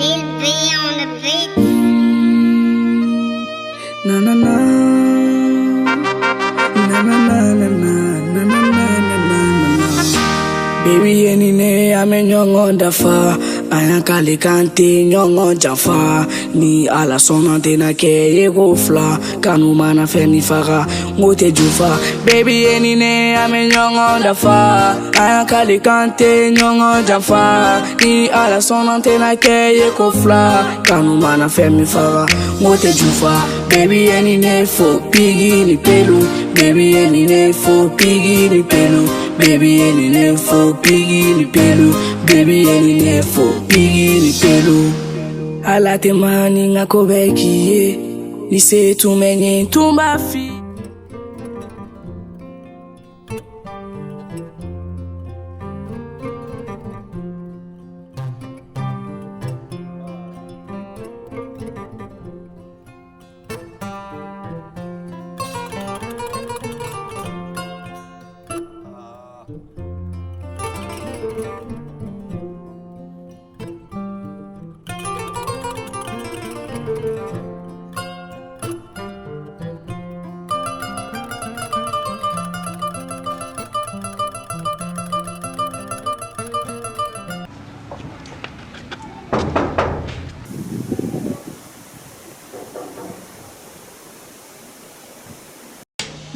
Lil B on the beat. Na na na. Na na na na na na na na na na na. Baby ye ni ne an bɛ ɲɔgɔn dafa, an y'an kale k'an tɛ ɲɔgɔn janfa. Ni Ala sɔnna, n tɛna kɛ ye ko fila. Kanu mana fɛn min faga, n k'o tɛ jufa. Baby ye ni ne an bɛ ɲɔgɔn dafa, an y'an kale k'an tɛ ɲɔgɔn janfa. Ni Ala sɔnna, n tɛna kɛ ye ko fila. Kanu mana fɛn min faga, n k'o tɛ jufa. Baby ye ni ne fo pigi ni pelu. Baby ye ni ne fo pigi ni pelu. Baby ye ni ne fo pigi ni pelu. Baby ye ni ne fo pigi ni pelu. Ala tɛ maa ni n ka ko bɛɛ k'i ye. Ni se tun bɛ n ye, n tun b'a f'i.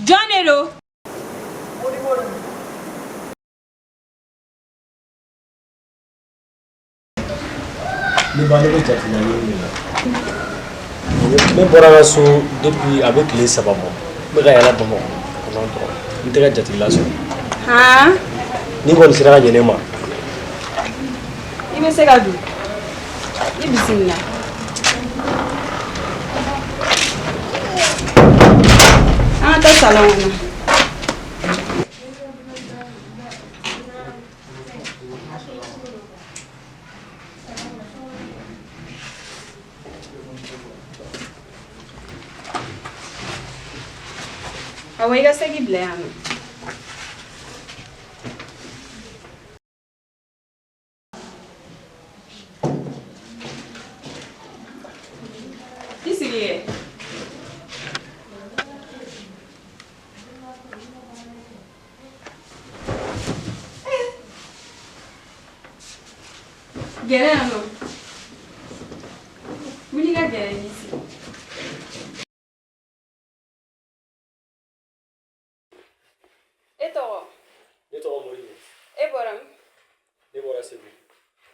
Jɔn de don? Ne ba, ne bɛ jatigila ɲini de la. Ne bɔra ka so depuis a bɛ tile 3 bɔ. N bɛ ka yala Bamakɔ kɔnɔ dɔrɔn, n tɛ ka jatigila sɔrɔ. Han? N'i kɔni sera ka ɲɛ ne ma. I bɛ se ka don. I bisimila. An ka taa salon kɔnɔ. Awɔ, i ka saki bila yan nɔ. I sigi kɛ. Gɛrɛ yan nɔ. Wuli ka gɛrɛ n'i sigi. E tɔgɔ? Ne tɔgɔ Moribo. E bɔra min? Ne bɔra Segu.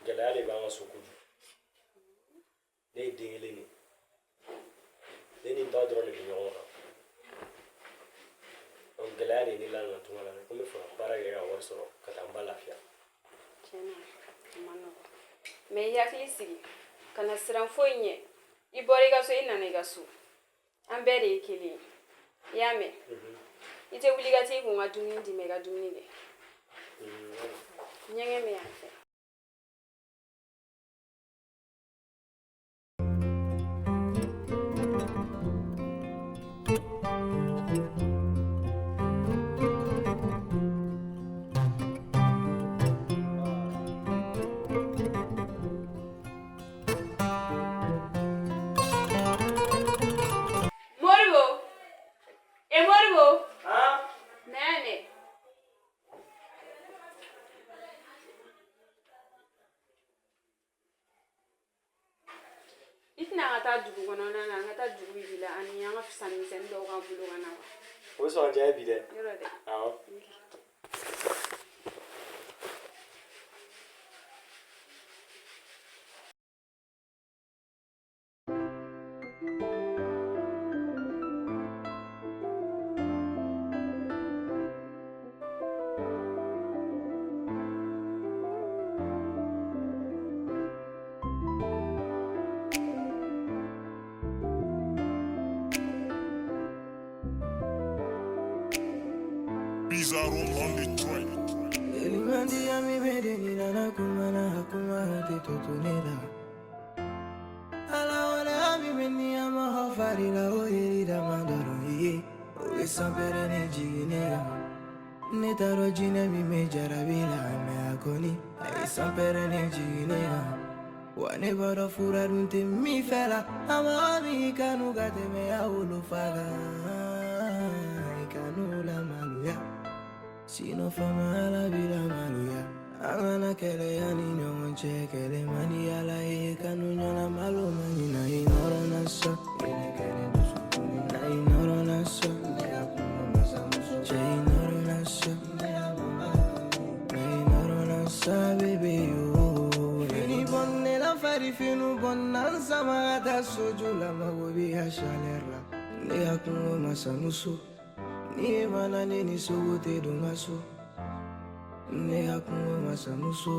Gɛlɛya de b'an ka so kojugu. Ne ye den kelen de ye. Ne ni n ba dɔrɔn de bɛ ɲɔgɔn kan. Donc gɛlɛya de ye ne lana tunga la, ko n bɛ fɛ ka baara kɛ ka wari sɔrɔ ka taa n ba lafiya. Tiɲɛna, a ma nɔgɔn. Mais i hakili sigi. Kana siran foyi ɲɛ. I bɔra i ka so, i nana i ka so. An bɛɛ de ye kelen ye. I y'a mɛn? I tɛ wuli ka t'i kun ka dumuni d'i ma, i ka dumuni kɛ. Ɲɛgɛn bɛ yan fɛ. Moribo! E Moribo! Na yan dɛ. I tɛna an ka taa dugu kɔnɔna na, an ka taa dugu yir'i la ani an ka sanni misɛnnin dɔw k'an bolo ka na wa? O bɛ sɔn ka diya ye bi dɛ. Yɔrɔ dɛ. Awɔ. Bizarro on the track. Elimandi mi bede ni nana kumana kuma te totonela. Ala wala mi beni ama hofari la oyeri da mandoro ye. Owe sampere ne jiginera. Ne taro jine mi me jarabi la me akoni. Ay sampere ne jiginera. Wa ne b'a dɔn fura dun tɛ min fɛ la. A mɔgɔ min kanu ka tɛmɛ a wolofa kan. I kan'u lamaloya. Sinon fama Ala b'i lamaloya. An kana kɛlɛya ni ɲɔgɔn cɛ. Kɛlɛ man di Ala ye. Kanu ɲɔgɔnna malo man ɲi na i nɔrɔ na sa. I ne kɛlɛ dusukun na i nɔrɔ na sa. Ne ka kungo masamuso. Cɛ i nɔrɔ na sa. Ne ka na i nɔrɔ na sa bébé yo. Fini bɔ ne la farifinu bɔ na n sama ka taa soju la mago b'i ka chaleur la. Ne ka kungo masamuso. Ni e ma na ne ni sogo tɛ don n ka so. Ne ka kungo masamuso.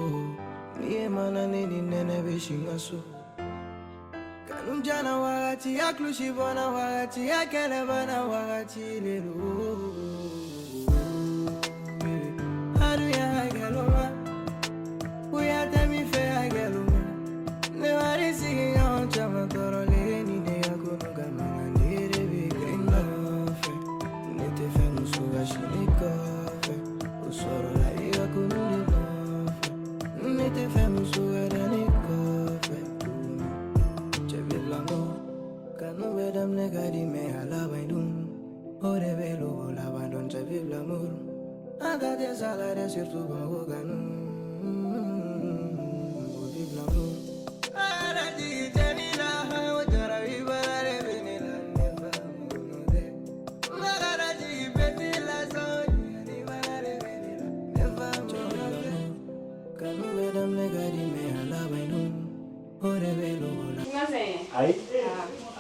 Ni e ma na ne ni nɛnɛ bɛ si n ka so. Kanu jana wagati a kulusi bɔnna wagati a kɛlɛ banna wagati le don. Aduya hakɛlo ma. Kuya tɛ min fɛ hakɛlo ma. Ne wari sigiɲɔgɔn caman tɔɔrɔlen ni ne ka konu kama nka ne de bɛ kɛ i nɔfɛ. Ne tɛ fɛ muso ka si ne kɔfɛ. O sɔrɔla i ka konu de nɔfɛ. Ne tɛ fɛ muso ka da ne kɔfɛ tuguni. Cɛ bɛ bila n kɔ. Kanu bɛ daminɛ ka di mɛ a laban dun. O de bɛ logo laban dɔn cɛ bɛ bila muru. An ta tɛ sa la dɛ surtout Bamakɔ kanu. O bɛ bila muru. Ala jigi tɛ ni la, o jarabi bana de bɛ ne la, ne fa mun tɛ. N kana jigi bɛti la sa, o ɲani bana de bɛ ne la, ne fa mun tɛ. Kanu bɛ daminɛ ka di mɛ a laban dun. O de bɛ logo la. I ma sɛgɛn? Ayi,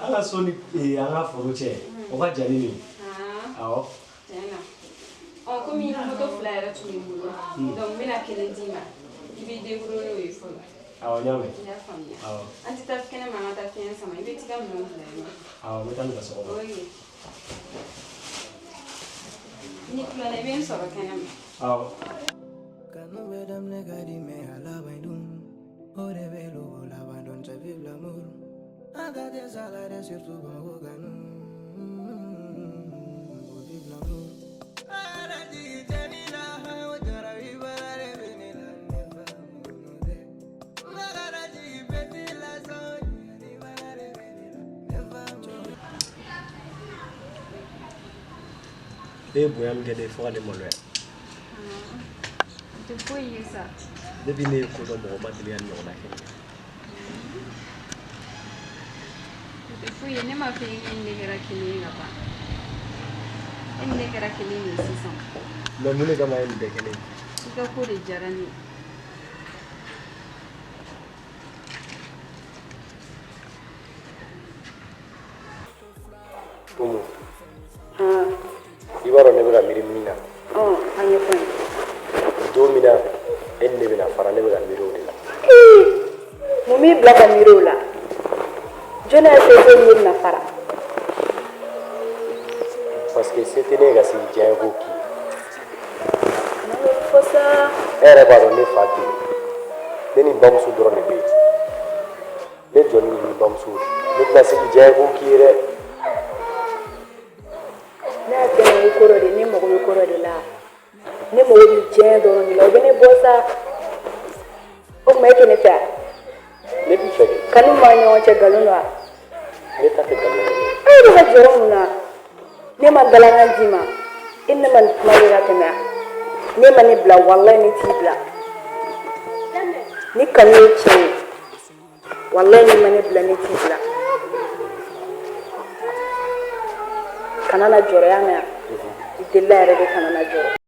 an ka so ni an ka foro cɛ, o ka jan ni nin ye. Awɔ. Tiɲɛ na. Ɔ komi moto fila yɛrɛ tun b'i bolo, donc n bɛna kelen d'i ma. I b'i débrouiller n'o ye fɔlɔ. Awɔ, n y'a mɛn. I y'a faamuya. Awɔ. An tɛ taa kɛnɛma an ka taa fiɲɛ sama. I bɛ t'i ka minɛnw bila yen nɔ. Awɔ, n bɛ taa n'u ka so kɔnɔ. Ok. N'i tilala i bɛ n sɔrɔ kɛnɛma. Awɔ. Kanu bɛ daminɛ ka di mɛ a laban dun. O de bɛ logo laban dɔn cɛ bɛ bila muru. An ta tɛ sa la dɛ surtout Bamakɔ kanu. O bɛ bila muru. Ala jigi tɛ ni la, o jarabi bana de bɛ ne la, ne fa mun tɛ. N kana jigi bɛti la sa, o ɲani bana de bɛ ne la, ne fa mun tɛ. Ne ye bonya min kɛ ne ye fo ka ne maloya. O tɛ foyi ye sa. Depuis ne ye ko dɔn mɔgɔ ma deli ka nin ɲɔgɔnna kɛ ne ye. O tɛ foyi ye, ne m'a fɔ e ni ne kɛra kelen ye ka ban. E ni ne kɛra kelen de ye sisan. Mais mun de kama e ye nin bɛɛ kɛ ne ye? I ka ko de diyara ne ye. Umu, i b'a dɔn ne bɛ ka miiri min na. A ɲɛfɔ n ye. Don min na e ni ne bɛna fara, ne bɛ ka miiri o de la. Mun b'i bila ka miiri o la? Jɔn y'a fɔ ko ne bɛna fara? Parce que se tɛ ne ye ka sigi diɲɛ ko k'i ye. Kana n'o fɔ sa. E yɛrɛ b'a dɔn ne fa tɛ yen. Ne ni n bamuso dɔrɔn de bɛ yen. Ne jɔlen don ni bamuso de. Ne tɛna se k'i diya ko k'i ye dɛ. Ne y'a fɛ nin ye ko dɔ de ye, ne mago bɛ ko dɔ de la. Ne mago bɛ diɲɛ dɔrɔn de la, o bɛ ne bɔ sa. O tuma e tɛ ne fɛ wa? Ne b'i fɛ kɛ. Kanu b'an ɲɔgɔn cɛ nkalon don wa? Ne ta tɛ nkalon ye. E yɛrɛ ka jɔrɔ mun na? Ne ma dalankan d'i ma. E ne ma nin kuma kɛ ka tɛmɛ wa? Ne ma ne bila, walayi ne t'i bila. Ni kanu ye tiɲɛ ye, walayi ne ma ne bila, ne t'i bila. Kana na jɔrɔ, y'a mɛn wa? I delila yɛrɛ de kana na jɔrɔ.